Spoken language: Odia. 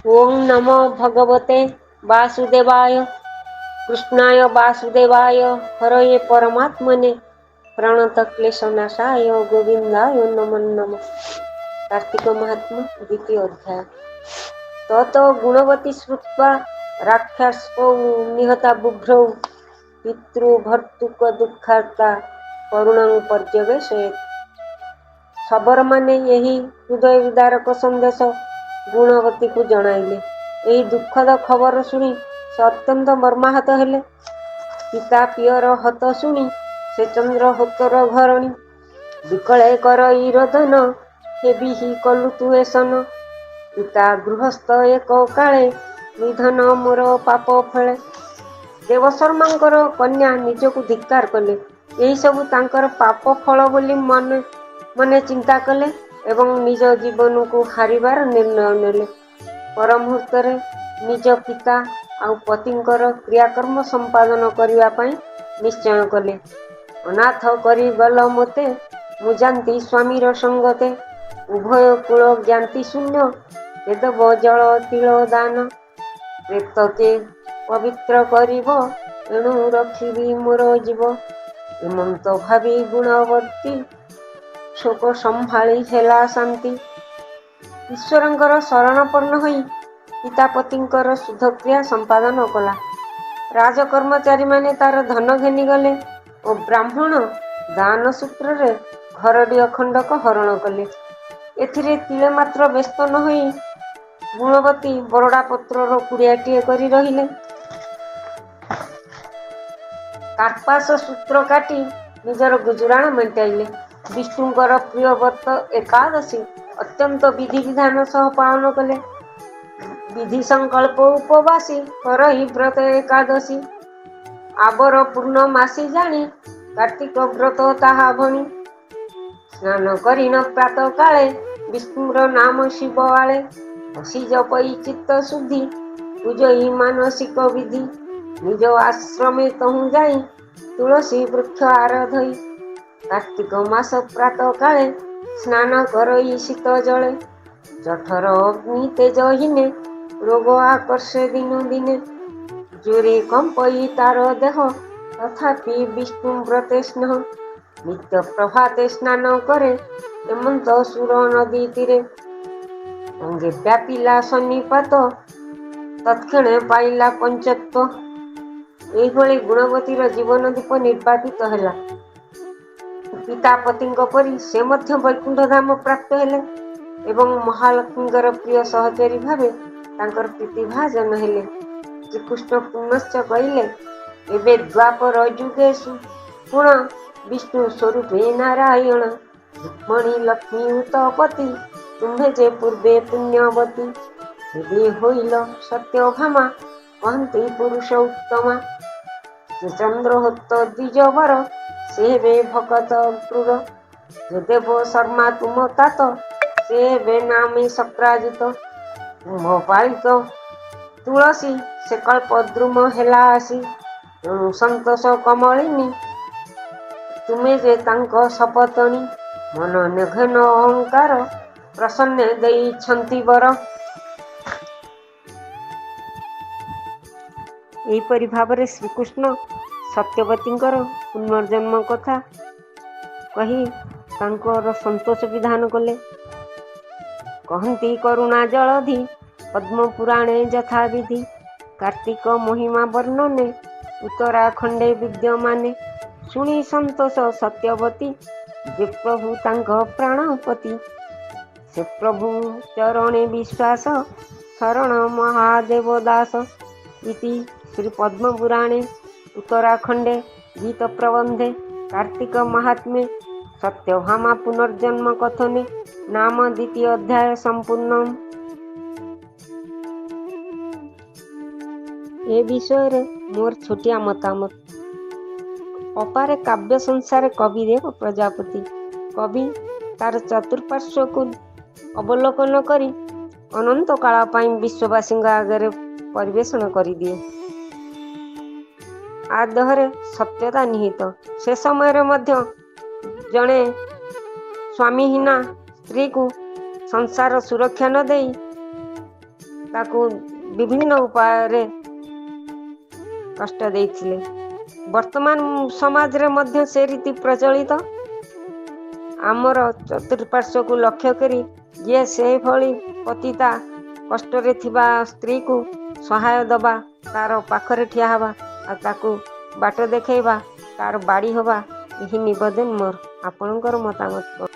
ଓଁ ନମୋ ଭଗବତେ ବାସୁଦେବାୟ। କୃଷ୍ଣାୟ ବାସୁଦେବାୟ ହରୟେ ପରମାତ୍ମନେ। ପ୍ରଣତ କ୍ଲେଶନାଶାୟ ଗୋବିନ୍ଦାୟ ନମୋ ନମଃ। କାର୍ତ୍ତିକ ମାହାତ୍ମ୍ୟ ଦ୍ୱିତୀୟ ଅଧ୍ୟାୟ। ତତୋ ଗୁଣବତୀ ଶ୍ରୁତ୍ୱା ରାକ୍ଷସୌ ନିହତା ବୁଭ୍ରୌ ପିତୃଭର୍ତ୍ତୃକ ଦୁଃଖାର୍ତ୍ତା କରୁଣଂ ପର୍ଯ୍ୟବେଶୟେତ୍। ଶବରମାନେ ଏହି ହୃଦୟ ବିଦାରକ ସନ୍ଦେଶ ଗୁଣବତୀକୁ ଜଣାଇଲେ। ଏହି ଦୁଃଖଦ ଖବର ଶୁଣି ସେ ଅତ୍ୟନ୍ତ ମର୍ମାହତ ହେଲେ। ପିତା ପିଅର ହତ ଶୁଣି ସେ ଚନ୍ଦ୍ର ହୋତର ଘରଣୀ ବିକଳେ କରଇ ରୋଦନ ହେବିହି କଲୁ ତୁ ଏସନ। ପିତା ଗୃହସ୍ଥ ଏକ କାଳେ ନିଧନ ମୋର ପାପ ଫଳେ। ଦେବଶର୍ମାଙ୍କର କନ୍ୟା ନିଜକୁ ଧିକ୍କାର କଲେ। ଏହିସବୁ ତାଙ୍କର ପାପ ଫଳ ବୋଲି ମନେ ମନେ ଚିନ୍ତା କଲେ ଏବଂ ନିଜ ଜୀବନକୁ ହାରିବାର ନିର୍ଣ୍ଣୟ ନେଲେ। ପରମୁହୂର୍ତ୍ତରେ ନିଜ ପିତା ଆଉ ପତିଙ୍କର କ୍ରିୟାକର୍ମ ସମ୍ପାଦନ କରିବା ପାଇଁ ନିଶ୍ଚୟ କଲେ। ଅନାଥ କରି ଗଲ ମୋତେ, ମୁଁ ଯାନ୍ତି ସ୍ୱାମୀର ସଙ୍ଗତେ। ଉଭୟ କୁଳ ଜ୍ଞାତି ଶୂନ୍ୟ, କେ ଦେବ ଜଳ ତିଳ ଦାନ। ପ୍ରେତ କେ ପବିତ୍ର କରିବ, ଏଣୁ ରଖିବି ମୋର ଜୀବ। ଏମନ୍ତ ଭାବି ଗୁଣବତୀ ଶୋକ ସମ୍ଭାଳି ହେଲା ଶାନ୍ତି। ଈଶ୍ୱରଙ୍କର ଶରଣାପନ୍ନ ହୋଇ ପିତା ପତିଙ୍କର ଶୁଦ୍ଧକ୍ରିୟା ସମ୍ପାଦନ କଲା। ରାଜକର୍ମଚାରୀମାନେ ତାର ଧନ ଘେନିଗଲେ ଓ ବ୍ରାହ୍ମଣ ଦାନ ସୂତ୍ରରେ ଘରଡିହ ଖଣ୍ଡକ ହରଣ କଲେ। ଏଥିରେ ତିଳେମାତ୍ର ବ୍ୟସ୍ତ ନ ହୋଇ ଗୁଣବତୀ ବରଡ଼ା ପତ୍ରର କୁଡ଼ିଆଟିଏ କରି ରହିଲେ। କାର୍ପାସ ସୂତ୍ର କାଟି ନିଜର ଗୁଜୁରାଣ ମେଣ୍ଟାଇଲେ। ବିଷ୍ଣୁଙ୍କର ପ୍ରିୟ ବ୍ରତ ଏକାଦଶୀ ଅତ୍ୟନ୍ତ ବିଧିବିଧାନ ସହ ପାଳନ କଲେ। ବିଧି ସଂକଳ୍ପ ଉପବାସୀ କରଇ ବ୍ରତ ଏକାଦଶୀ। ଆବର ପୂର୍ଣ୍ଣମାସୀ ଜାଣି କାର୍ତ୍ତିକ ବ୍ରତ ତାହା ଭଣି। ସ୍ନାନ କରିଣ ପ୍ରାତ କାଳେ ବିଷ୍ଣୁର ନାମ ଶିବ ଆଳେ। ହସି ଜପଇ ଚିତ୍ତ ଶୁଦ୍ଧି ପୂଜଇ ମାନସିକ ବିଧି। ନିଜ ଆଶ୍ରମେ ତହୁଁ ଯାଇ ତୁଳସୀ ବୃକ୍ଷ ଆରାଧଇ। କାର୍ତ୍ତିକ ମାସ ପ୍ରାତ କାଳେ ସ୍ନାନ କରଇ ଶୀତ ଜଳେ। ଜଠର ଅଗ୍ନି ତେଜହୀନେ ରୋଗ ଆକର୍ଷେ ଦିନୁ ଦିନେ। ଜୋରେ କମ୍ପଇ ତାର ଦେହ ତଥାପି ବିଷ୍ଣୁ ବ୍ରତେ ସ୍ନେହ। ନିତ୍ୟ ପ୍ରଭାତେ ସ୍ନାନ କରେ ଏମନ୍ତ ସୁର ନଦୀ ତୀରେ। ଅଙ୍ଗେ ବ୍ୟାପିଲା ସନ୍ନିପାତ ତତ୍କ୍ଷଣେ ପାଇଲା ପଞ୍ଚତ୍ୱ। ଏହିଭଳି ଗୁଣବତୀର ଜୀବନ ଦୀପ ନିର୍ବାପିତ ହେଲା। ପିତା ପତିଙ୍କ ପରି ସେ ମଧ୍ୟ ବୈକୁଣ୍ଠ ଧାମ ପ୍ରାପ୍ତ ହେଲେ ଏବଂ ମହାଲକ୍ଷ୍ମୀଙ୍କର ପ୍ରିୟ ସହଚରୀ ଭାବେ ତାଙ୍କର ପ୍ରୀତିଭାଜନ ହେଲେ। ଶ୍ରୀକୃଷ୍ଣ ପୁନଶ୍ଚ କହିଲେ, ଏବେ ଦ୍ୱାପର ଯୁଗେଷୁ ପୁଣ ବିଷ୍ଣୁ ସ୍ୱରୂପେ ନାରାୟଣ। ରୁକ୍ମଣୀ ଲକ୍ଷ୍ମୀ ଉତପତି ତୁମ୍ଭେ ଯେ ପୂର୍ବେ ପୁଣ୍ୟବତୀ। ଏବେ ହୋଇଲ ସତ୍ୟଭାମା କହନ୍ତି ପୁରୁଷ ଉତ୍ତମା। ଯେ ଚନ୍ଦ୍ରହୋତ ଦ୍ୱିଜବର ସେ ହେବେ ଭକତ କ୍ରୂର। ଯେ ଦେବ ଶର୍ମା ତୁମ ତାତ ସେ ହେବେ ନାମେ ଶକ୍ରାଜିତ। ତୁମ୍ଭ ପାଳିତ ତୁଳସୀ ସେ କଳ୍ପଦ୍ରୁମ ହେଲା ଆସି। ତେଣୁ ସନ୍ତୋଷ କମଳିନୀ ତୁମେ ଯେ ତାଙ୍କ ସପତନୀ। ମନ ନିଘନ ଅହଙ୍କାର ପ୍ରସନ୍ନେ ଦେଇଛନ୍ତି ବର। ଏହିପରି ଭାବରେ ଶ୍ରୀକୃଷ୍ଣ ସତ୍ୟବତୀଙ୍କର ପୁନର୍ଜନ୍ମ କଥା କହି ତାଙ୍କର ସନ୍ତୋଷ ବିଧାନ କଲେ। କହନ୍ତି କରୁଣା ଜଳଧି ପଦ୍ମପୁରାଣେ ଯଥାବିଧି। କାର୍ତ୍ତିକ ମହିମା ବର୍ଣ୍ଣନେ ଉତ୍ତରାଖଣ୍ଡେ ବିଦ୍ୟମାନେ। ଶୁଣି ସନ୍ତୋଷ ସତ୍ୟବତୀ ଯେ ପ୍ରଭୁ ତାଙ୍କ ପ୍ରାଣପତି। ସେ ପ୍ରଭୁ ଚରଣେ ବିଶ୍ୱାସ ଶରଣ ମହାଦେବ ଦାସ। ଇତି ଶ୍ରୀ ପଦ୍ମପୁରାଣେ ଉତ୍ତରାଖଣ୍ଡେ ଗୀତ ପ୍ରବନ୍ଧେ କାର୍ତ୍ତିକ ମାହାତ୍ମ୍ୟେ ସତ୍ୟଭାମା ପୁନର୍ଜନ୍ମ କଥନେ ନାମ ଦ୍ୱିତୀୟ ଅଧ୍ୟାୟ ସମ୍ପୂର୍ଣ୍ଣମ୍। ଏ ବିଷୟରେ ମୋର ଛୋଟିଆ ମତାମତ। ଅପାରେ କାବ୍ୟ ସଂସାରେ କବିଦେବ ପ୍ରଜାପତି। କବି ତାର ଚତୁଃପାର୍ଶ୍ୱକୁ ଅବଲୋକନ କରି ଅନନ୍ତ କାଳ ପାଇଁ ବିଶ୍ୱବାସୀଙ୍କ ଆଗରେ ପରିବେଷଣ କରିଦିଏ। ଆ ଦେହରେ ସତ୍ୟତା ନିହିତ। ସେ ସମୟରେ ମଧ୍ୟ ଜଣେ ସ୍ୱାମୀହୀନା ସ୍ତ୍ରୀକୁ ସଂସାର ସୁରକ୍ଷା ନ ଦେଇ ତାକୁ ବିଭିନ୍ନ ଉପାୟରେ କଷ୍ଟ ଦେଇଥିଲେ। ବର୍ତ୍ତମାନ ସମାଜରେ ମଧ୍ୟ ସେ ରୀତି ପ୍ରଚଳିତ। ଆମର ଚତୁଃପାର୍ଶ୍ୱକୁ ଲକ୍ଷ୍ୟ କରି ଯିଏ ସେଭଳି ପତିତା କଷ୍ଟରେ ଥିବା ସ୍ତ୍ରୀକୁ ସହାୟ ଦେବା, ତାର ପାଖରେ ଠିଆ ହେବା ଆଉ ତାକୁ ବାଟ ଦେଖାଇବା, ତାର ବାଡ଼ି ହେବା, ଏହି ନିବେଦନ ମୋର। ଆପଣଙ୍କର ମତାମତ?